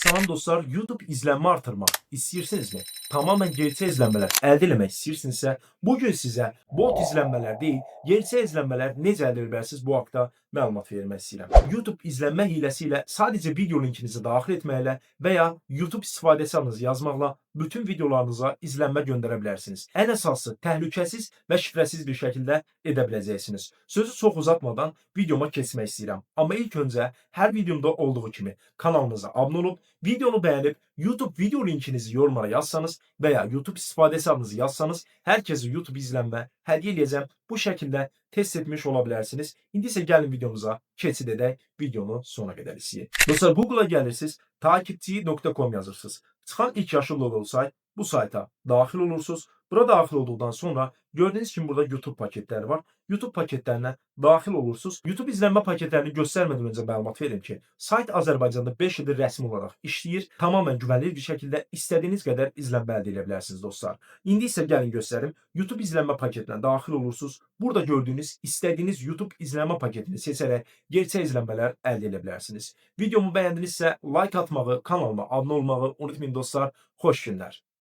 Salam dostlar, YouTube izlənmə artırmaq istəyirsinizmi? Tamamen gerçək izlənmələr əldə eləmək istəyirsinizsə, bu gün sizə bot izlənmələr deyil, gerçək izlənmələr necə əldə edə bilərsiniz, bu haqda məlumat vermək istəyirəm. YouTube izlənmə hiləsi ilə sadəcə video linkinizi daxil etməklə və ya YouTube istifadəçi adınızı yazmaqla bütün videolarınıza izlənmə göndərə bilərsiniz. Ən əsası, təhlükəsiz və şifrəsiz bir şəkildə edə biləcəksiniz. Sözü çox uzatmadan videoma keçmək istəyirəm. Amma ilk öncə hər videomda olduğu kimi kanalımıza abunə olub, videonu bəyənib, YouTube video linkinizi yorumlara yazsanız və ya YouTube istifadəçi adınızı yazsanız, hər kəsə YouTube izlənmə hədiyyə eləyəcəm. Bu şəkildə test etmiş ola bilərsiniz. İndi isə gəlin videomuza keçid edək. Videonu sona qədər izləyin. Dostlar, Google'a gəlirsiniz, takipçi.com yazırsınız. Çıxan ilk yaşıl logolu sayt, bu sayta daxil olursunuz. Bura daxil olduqdan sonra gördüyünüz kimi burada YouTube paketləri var. YouTube paketlərinə daxil olursunuz. YouTube izlənmə paketlərini göstərmədən öncə məlumat verim ki, sayt Azərbaycanda 5 ildir rəsmi olaraq işləyir. Tamamilə güvənilir bir şəkildə istədiyiniz qədər izlənmə əldə edə bilərsiniz, dostlar. İndi isə gəlin göstərim. YouTube izlənmə paketinə daxil olursunuz. Burada gördüyünüz istədiyiniz YouTube izlənmə paketini seçərək gerçək izlənmələr əldə edə bilərsiniz. Videomu bəyəndinizsə like atmağı, kanalıma abunə olmağı unutmayın, dostlar. Xoş günlər.